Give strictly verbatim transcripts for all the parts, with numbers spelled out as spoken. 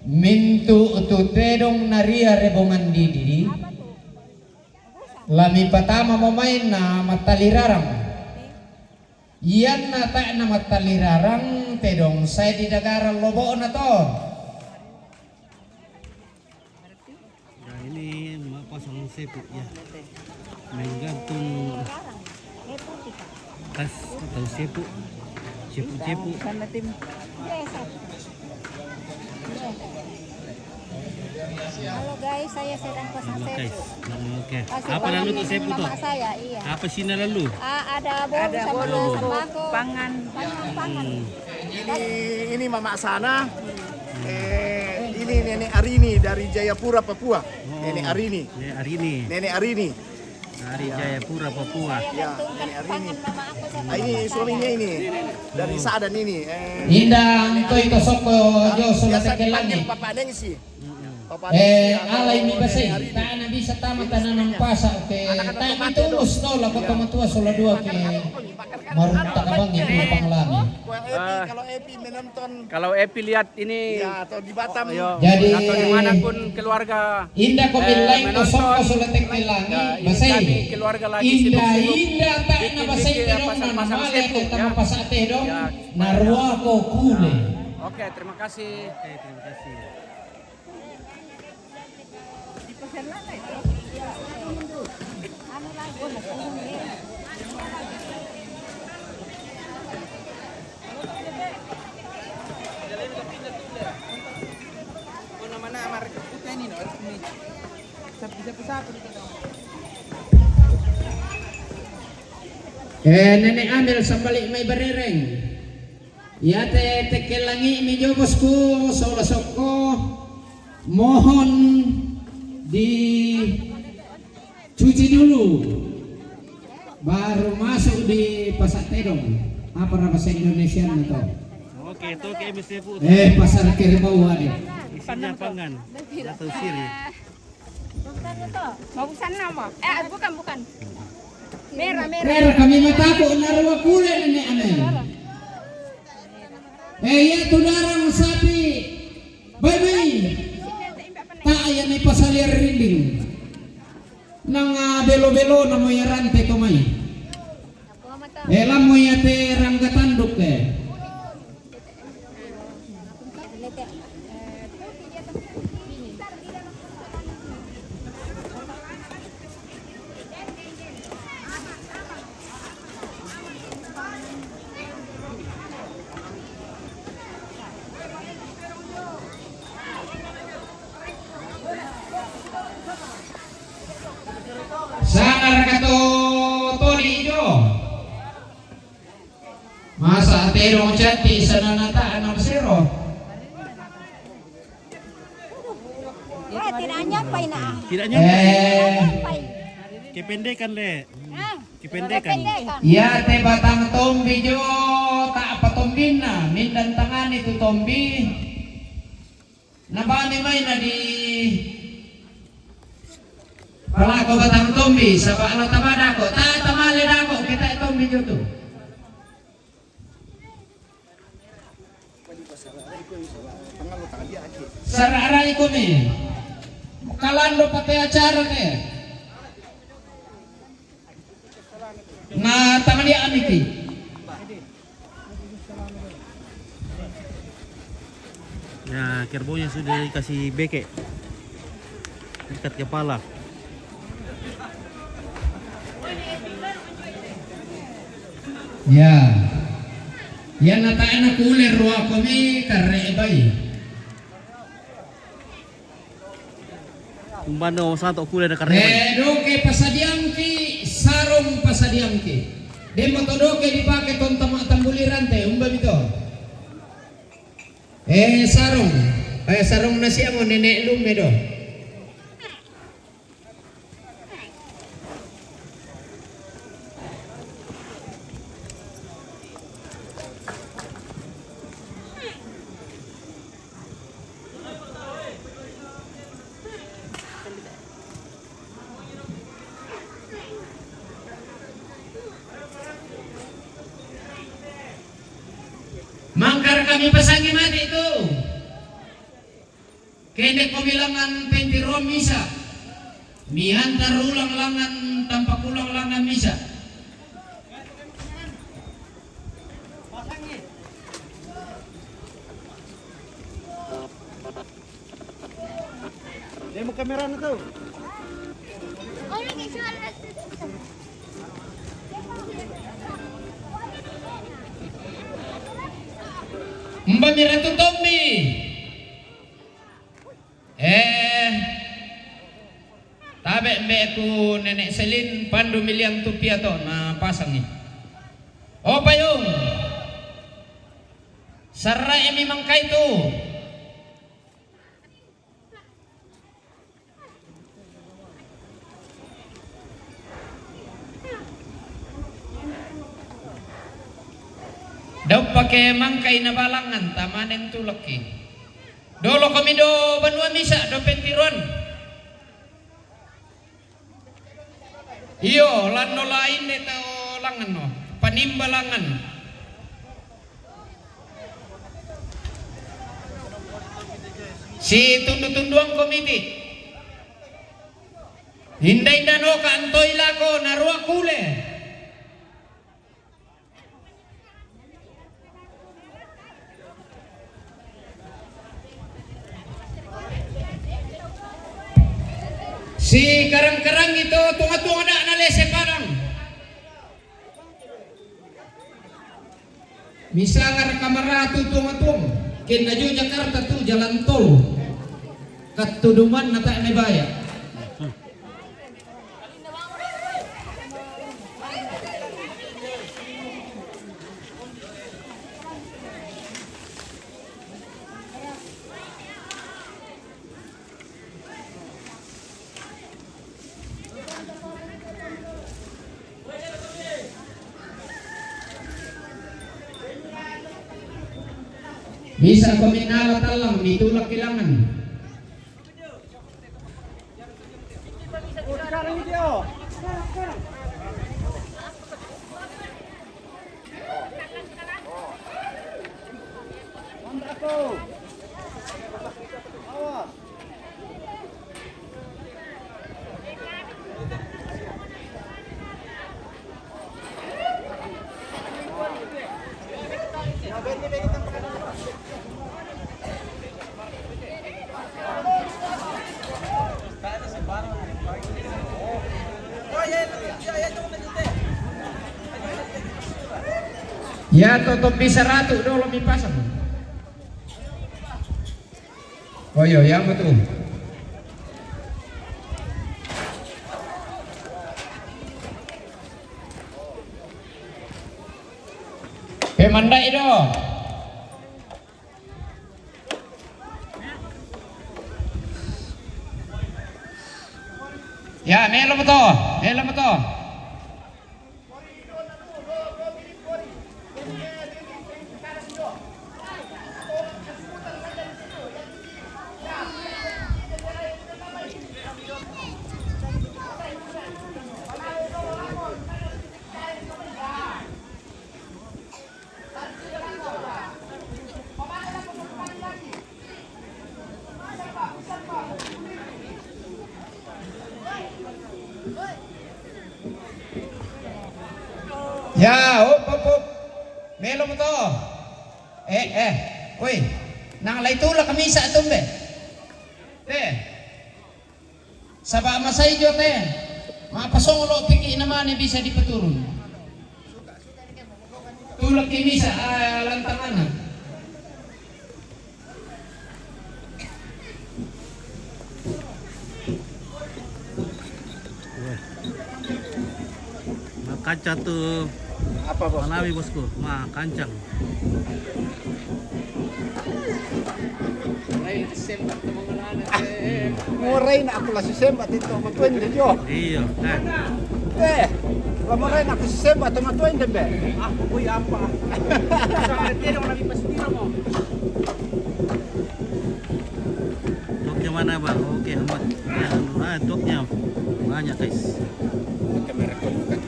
Mintu' tu tedong na ria rebongan didi, la mipatama mo mai na mattalirarang. Ianna tae' na mattalirarang tedong sae di dagarang lobo'na to. Nah, ini mau pasang sepu ya. Menggantung tas atau sepu. Sepu-sepu. Halo guys, saya sedang pasang sepu. Oke. Apa lalu tu sepu tu? Saya, iya. Apa sih lalu? Ah, ada bolu sama sembako. Pangan. Pangan, pangan. Hmm. Ini, ini Mama Sana. Eh, ini Nenek Arini dari Jayapura, Papua. Oh, Nenek Arini. Nenek Arini. Nenek Arini. Dari Jayapura, Papua. Ya, Nenek Arini. Ah, ini suaminya ini. Dari Sadan ini. Eh, Inda antoi to sokko jo sola tekkelangi. Bapak Nengsi. Eh, alai mi basei, tae' na bisa tama tananang pasa' ke tae' mi tulus to lako to matua sola dua ke marunta' kabangi tu panglami. Kalau Epi lihat ini, ya, atau di Batam, jadi atau di mana pun keluarga, Inda ko eh, billaing to sokko sola tekkelangi, basei. Inda, inda tae' na basei tedong na male ke tama pasa' tedong, na rua ko kule. Oke, terima kasih. Oke, terima kasih. Eh, Nenek Amel sambali' mai barereng. Iate tekkelangi mi jo bosku, sola sokko, mohon dicuci dulu, baru masuk di pasa' tedong. Apa bahasa Indonesia na to? Oke, to ke M S F U. Eh, pasar Kerbau ada. Isinya pangan atau siri. Mau pesan nama? Eh, bukan, bukan. Merah, merah. Merah kami mataku, narua kule Nenek Amel. Eh, iya tu darang sapi. Bye-bye. Tae' iya ni pasaliar rinding. Nang, ah, belo-belo namo iya rante to mai. Eh, lammo iya te rangga tanduk, eh. Sangar ka to todi ijo. Masa' tedong cantik sanana tae' na masero. Eh, tidak nyampai na. Tidak nyampai. Eh. Kependekan, Le. Ah, kependekan. Iate batang tombi jo, tae' patombinna, minda tangani tu tombi. Nabani mai na di palako batang tombi, saba' la tama dako', tae' tamale dako', ke tae' tombi jo tu. Sara'rai komi. Kalando pate acara ke. Na tangani aniki. Ya, kerbaunya sudah dikasih beke. Ikat kepala. Ya. Ya, na tae' na kule rua komi karre bai. Kumbano sato kule na karre bai. Eh, doke pasadiangki, sarong pasadiangki. Demo to doke dipake tontama tambulirante, umba mito. Eh, sarong. Eh, sarong nasiamo Nenek Lume do. Mangkar kami pasangi mati tu. Kene ko mi langan pentiruan misa. Miantar ulang langan, tampak ulang langan misa. Dia mau kamera na tuh. Mbak Miratu Tombi. Eh, tabe mbe ku Nenek Selin, pandu miliang tu piato na pasangi. O payung. Sarai mi mangkai tu. Dau pake mangkai na balangan tamanen tulaki. Dolo kami do banua misa do pentiruan. Iyo, lanno lain de tau langan no. Panimba langan. Si tundu-tunduan komiti. Inda-inda no ka antoi lako narua kule. Si karang-karang itu tunga-tunga dak na lese Padang. Misangar kamaratu tunga-tunga. Kena jo Jakarta tu jalan tol. Katuduman na tak ne baya. Misa ko minala talang, mitulak kilangan. Ya, toto bisa ratu dolo mi pasang. Oh iyo, yang betul. Pemandai do. Ya, melo betul, melo betul. Ya, op, op, op. Melo mo to. Eh, eh. Uy, nang lai tulak ka misa tumbe. Te. Saba masai jo te. Mapasolo piki namane bisa dipaturun. Tulak ki misa, ah, lantangana. Makaca tu. Apa, Bos? Malawi, Bosku. Ma kancang. Morai na aku la sisemba ti tomatuain de jo. Iyo, kan. Eh, la morai na aku sisemba tomatuain de be. Ah, kui apa? Dia dong lagi pasti mo. Toknya mana, Bang? Oke, aman. Yang, ah, toknya banyak, guys. Kamera ko bukan.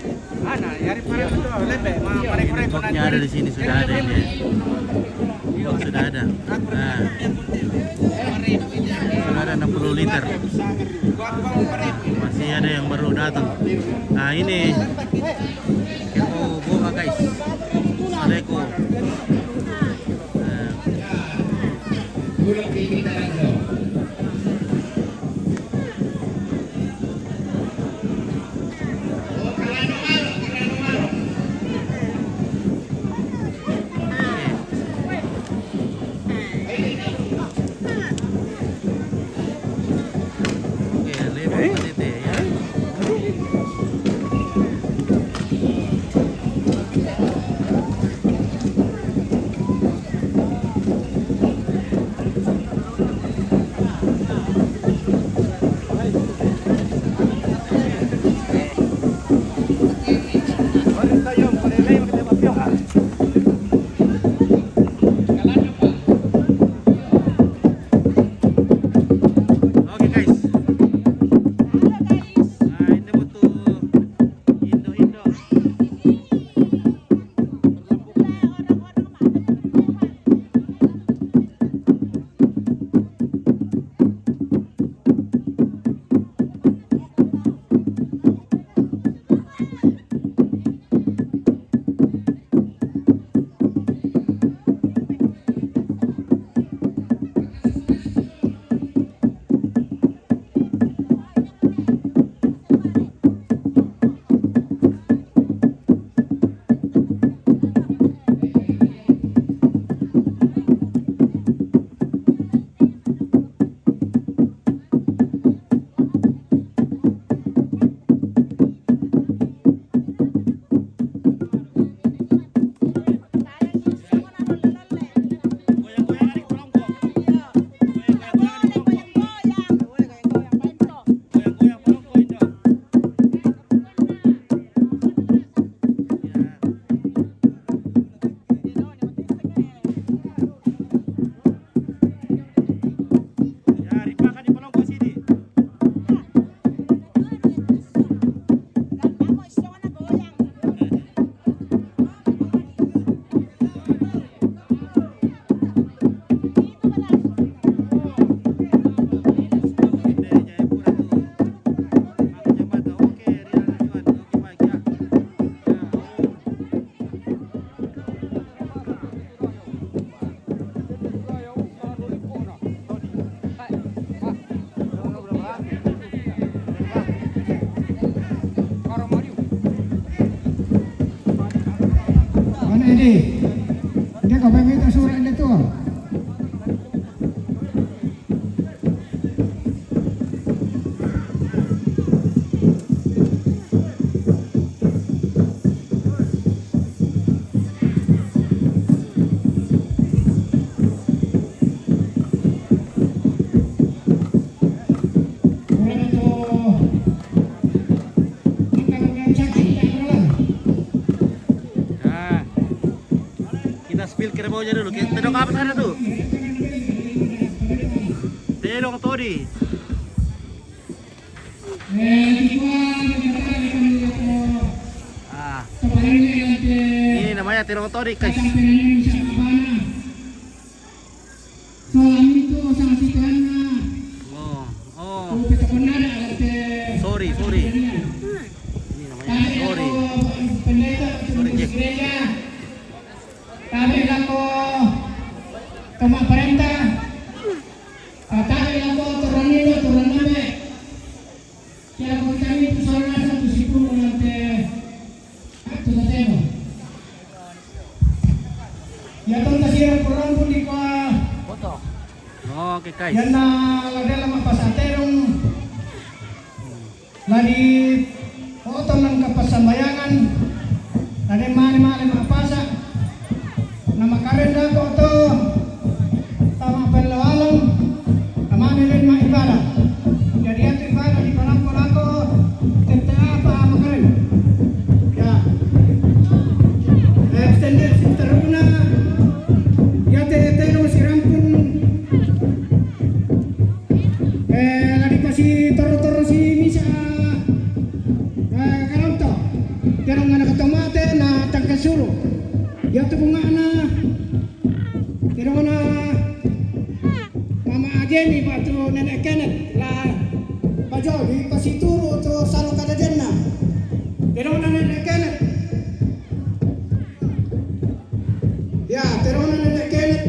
Ini toknya ada di sini, sudah ada ini. Ini sudah ada. Nah. Enam puluh liter. Masih ada yang baru datang. Nah, ini kerbau bunga, guys. Saleko. Nah. Oke, guys. Nah, ini butuh indo-indo. Mana ini? Dia kau pergi tak surat dia tu. Nah, kita spill kerbaunya dulu. Kita todong apa sana tu? Todong todi. Ah. Ini namanya todong todi, guys. Oh, oh. Sorry, sorry. Ini namanya sorry. Sorry, Jack. Tabi lako tama parenta. Tabi lako turanido turaname. Kaya ko kami tu sana sa tu sipun nante tu tatemo. Ya tonta sira kurang pun di kwa. Oke, guys. Ya na ladela ma pasaterung. Lagi foto nang kapasambayangan. Lagi mani-mani ma pasa. Nama karen da foto. Tama pelawalang. Tama nelen ma ibadah. Jadi aku ibadah di palang pelaku. Tete apa ama karen. Ya. Extended sister Runa. Ya te te no sirampun. Eh, lagi kasi toro-toro si misa. Eh, karonto. Terong anak tomate na tangkasuru. Ya tu bunga na. Terong na mama aje Ini pa tu Nenek Kenneth la pajo di pasituru tu salo kadadianna. Tedongna Nenek Kenneth. Ya, tedongna Nenek Kenneth.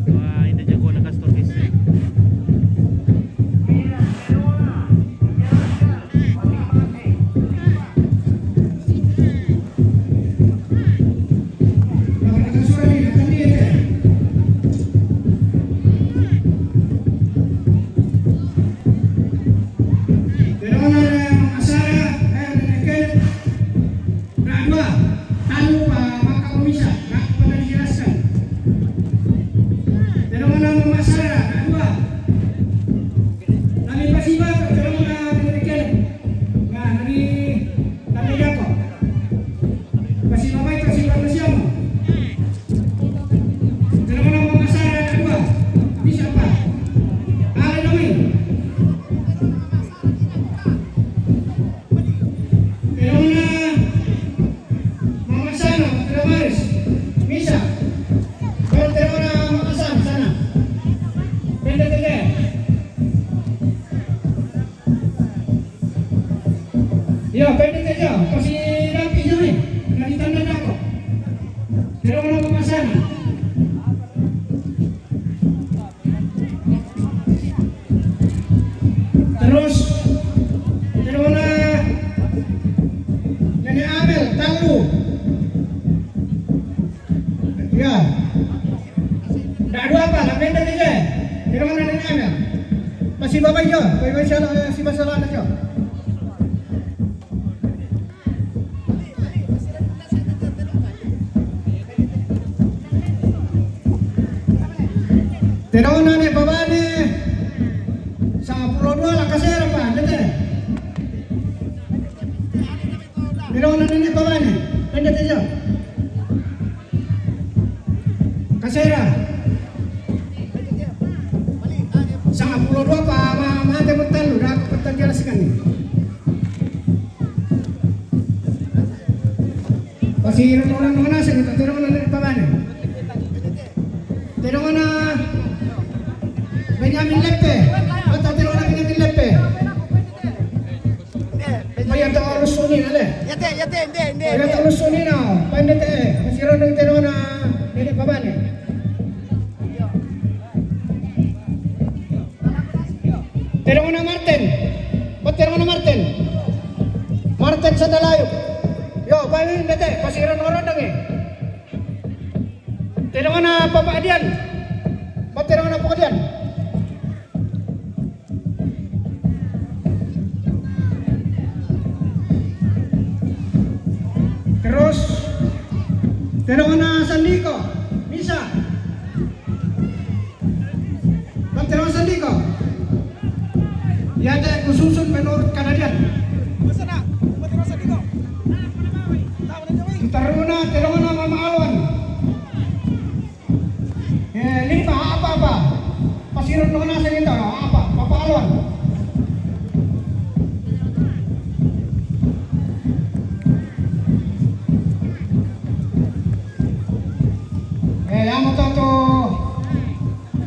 Wah, ini jagoan Kastor Kese. Tedongna Mama Sara, na dua. Nani pasiba, tedongna Nenek Kenneth. Nah, nani tanda jako. Pasiba mai, pasiba masiamo. Tedongna Mama Sara, na dua. Bisa apa? Ale nami. Tedongna Mama Sana, Tedamaris, Misa. Tedongna Mama Sana, sana. Pende tege. Yo, pende tege, pasi rapi jami. Nani tanda jako. Tedongna Mama Sana. Terus, tedongna Nenek Amel, tallu. Ya. Ndak dua apa, la pende tege. Tedongna Nenek Amel. Pasiba mai jo, pasiba sala, pasiba sala jo. Tedongna Nenek Pabane, sangpulo dua la kasera pa, ndete. Tedongna Nenek Pabane, pende tege. Kasera. Sangpulo dua pa, ma, mate mo tallu, dah aku pertanyaan sekali. Pasi ira tolong mana sing itu, tedongna Nenek Pabane. Tedongna Benyamin Lepe. Mata tedongna Benyamin Lepe. Mai ata lusuni na le. Yate, yate, nde, nde, mai ata lusuni na. Pende te, pasi ira tedongna Nenek Pabane. Tedongna Martin. Ba tedongna Martin. Martin Sadalayu. Yo, bai ndete, pasi ira norondang e. Tedongna Papa Adian. Ba tedongna Papa Adian. Terus, tedongna Sandiko. Misa. Ba tedongna Sandiko. Yate kususun menurut kadadian. Taruna tedongna Mama Alwan. Eh, lima apa-apa. Pasi ira tedongna sing itu, apa? Papa Alwan. Eh, amo to tu,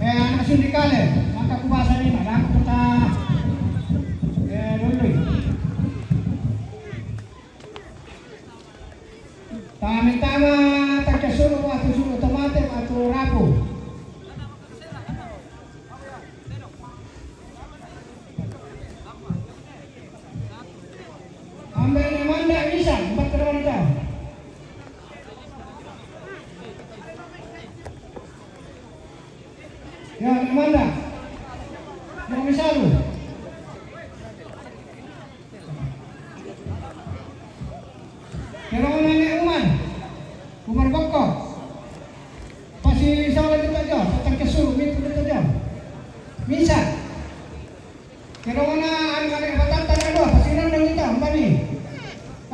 eh, anak sundikale, maka ku bahasa lima, dah aku kata, eh, dulu. Tama-tama takasulu, atu sulu tomate, atu rapu. Ambil Nenek Manda, bisa, empat ke depan itu. Ya, Nenek Manda. Mau bisa lu. Tedongna Nenek Umar. Umar Boko. Pasi sala kita jo, takasulu, mitu kita jo. Misa. Tedongna anu, anu, batanta na dua, pasi rendang kita, mbani.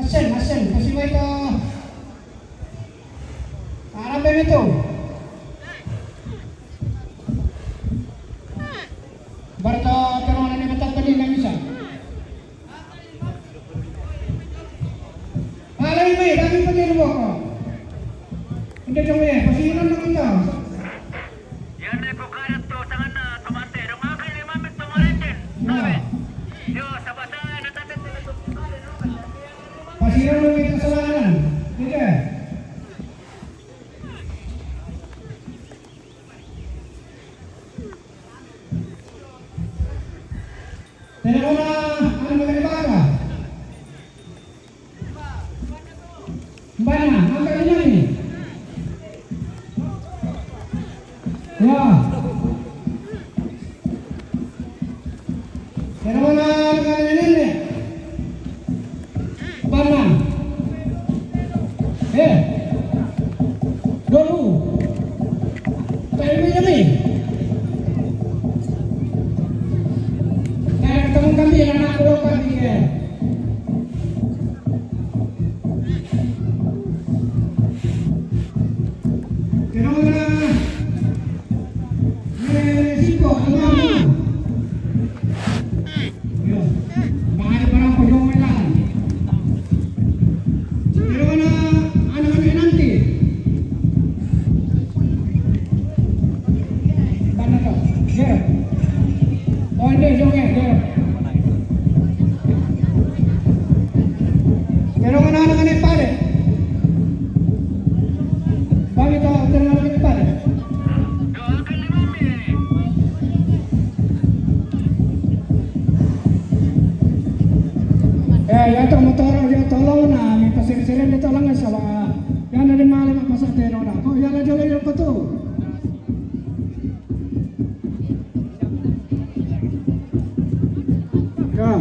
Asen, asen, pasi mai to. Arabe mitu. Barto tedongna ni batanta ni na Misa. Alai mai, dami pake dua ko. Inde kami, eh, pas Yan ay kukarat to, tangan na, tumante, dungakan ni Mamit, tumarenden, sabi. Yo, sabata, natatete na to. Pasiran mo may kasalanan. Sige. Tenemos una, una, Mbana, angkat ini. Ya. Tenemos una, una, una, una. Mbana. Eh. Dulu. Kami, kami. Kaya ketemu kami, anak buah kami, ya. Pero na, eh, siko, ang mga. Yun. Bahaya pa lang po yung may lahat. Pero na, ano kami nanti? Banda to. Sir. O, hindi, yung eh, sir. Pero nga na, ano ka na yung pare? Bakit ako, pero nga na yung pare? Eh, yato motor, yato law na, may pasirin-sirin dito lang sa mga, yan na rin mga lima pasahero na. Kung yan na dyan, yun pa to. Ya.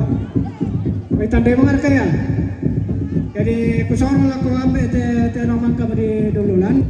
May tanda yung mga kaya. Jadi, kusoro lang ko ambe te, te naman ka di dululan.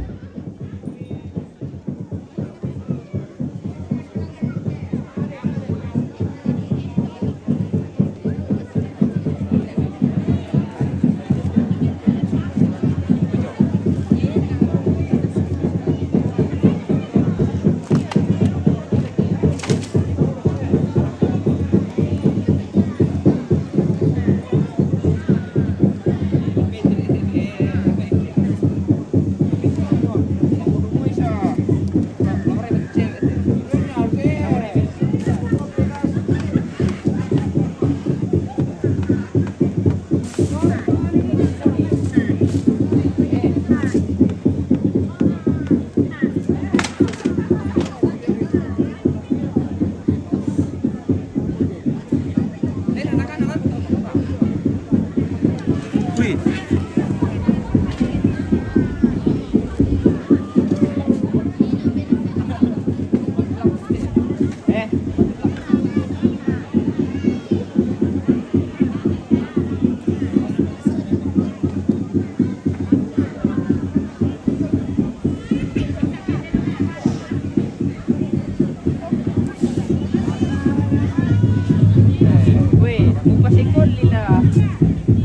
Weh, naku pasikul lila.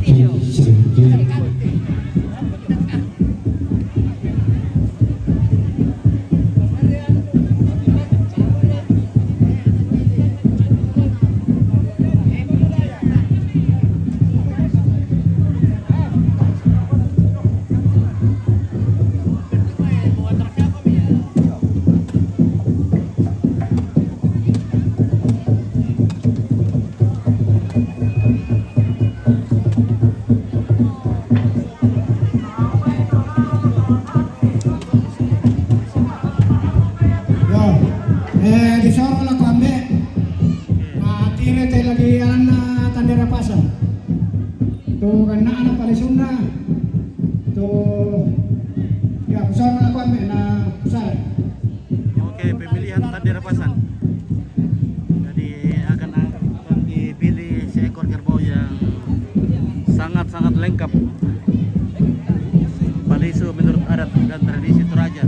Tiyo. Yo, eh, disoro la ko ambe. Na tire te lagi alanna Tandera Pasar. Tu ganna ana pale Sunda. Tu, ya, kusoro la ko ambe na kusare. Oke, pemilihan Tandera Pasar. Jadi akan, akan dipilih seekor kerbau yang sangat-sangat lengkap. Palisu menurut adat dan tradisi Toraja.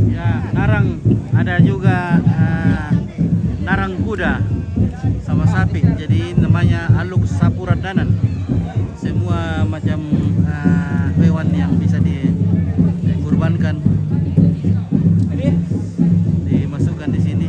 Ya, narang ada juga, eh, narang kuda sama sapi. Jadi namanya aluk sapuradanan. Semua macam, eh, hewan yang bisa dikurbankan dimasukkan di sini.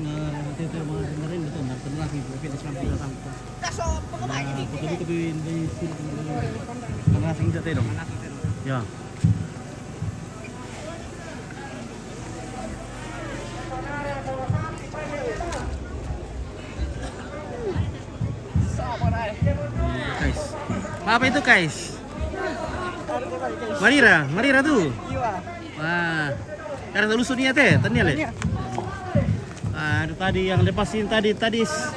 Nah, nanti itu mau dengerin itu, nah, bener lagi, tapi di samping datang. Nah, betul-betul di, di sini, bener lagi. Karena sing jatuh dong. Ya. Guys. Apa itu, guys? Marira, Marira tuh. Wah. Karena lusuh niat ya, tanya le. Nah, itu tadi yang lepas ini tadi, tadi s-,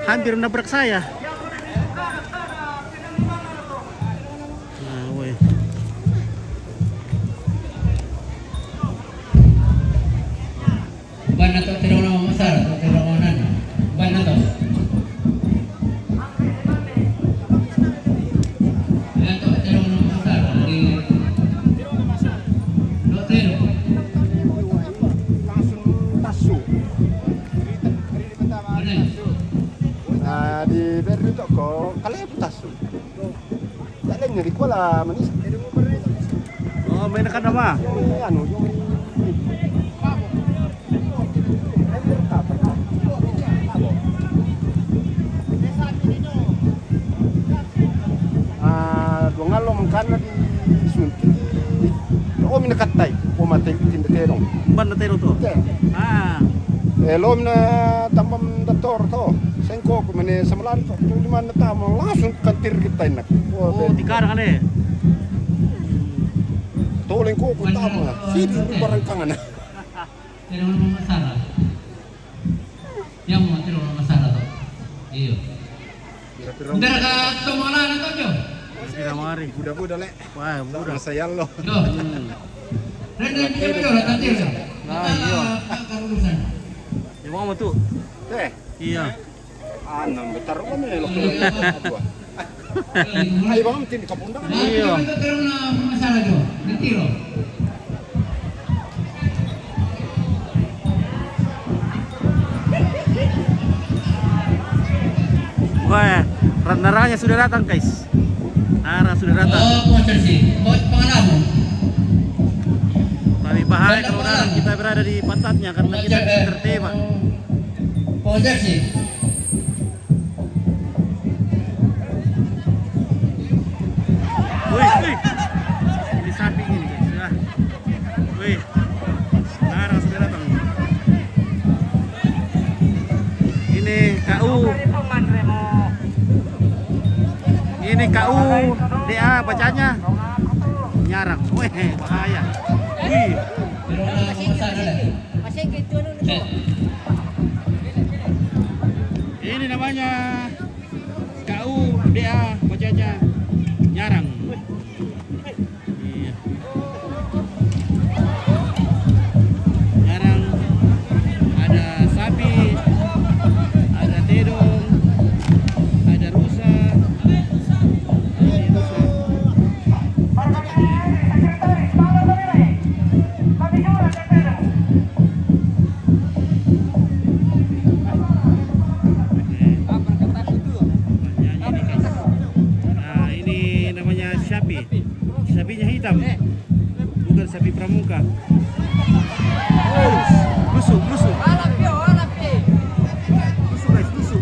hampir nabrak saya. Nah, woi. Bana to terong na mamasara, to terong na nana. Bana to. Bana to terong na mamasara, di, to terong. Langsung tasu. Bana. Nah, di Berri to ko, kale tasu. Lainnya di kuala manis. Oh, main kan apa? Anu, yung Ah, dua ngalo mangkana di sunti. Oh, mina katai. Oh, mate tinda terong. Banda terong to. Te. Ah. Eh, lo mina tambam dator to. Sengko ko mane samalan to. Tu di mana tama langsung kantir kita inak. Oh, tikar kali. Toleng ko ko tama. Sidi barangkangan. Terong na mamasara. Yang mau terong na mamasara to. Iyo. Kira-kira. Ntar ka to makalana to, Jo. Kira mari. Buda-buda le. Wah, buda. Masa ya lo. Jo. Hmm. Rende dia bedo la tantil. Nah, iyo. Ka, ka urusan. Ya mau tuh. Teh. Iya. Anam betar mana lo. Ayo bang, tin di kapundang. Iyo. Kita terong na mamasara, Jo. Nanti lo. Wah, naranya sudah datang, guys. Nara sudah datang. Oh, pengalaman. Tapi bahaya kalau narang kita berada di pantatnya karena kita bisa tertembak. Pengalaman. Wih, wih. Ini sapi ini, guys, ya. Wih. Narang sudah datang. Ini K U. Ini K U D A bacanya. Nyarang. Wih, bahaya. Wih. Ini namanya K U D A bacanya nyarang. Iya. Nyarang, ada sapi, ada tedong, ada rusa. Ini rusa. Nah, ini namanya sapi. Sapinya hitam. Bukan sapi pramuka. Lusuh, lusuh. Lusuh, guys, lusuh.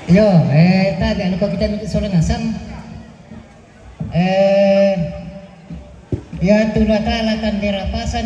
Iyo, eh, ta, anu ko kita minta sola nasang. Eh, ya, tulah talakan di rapasan.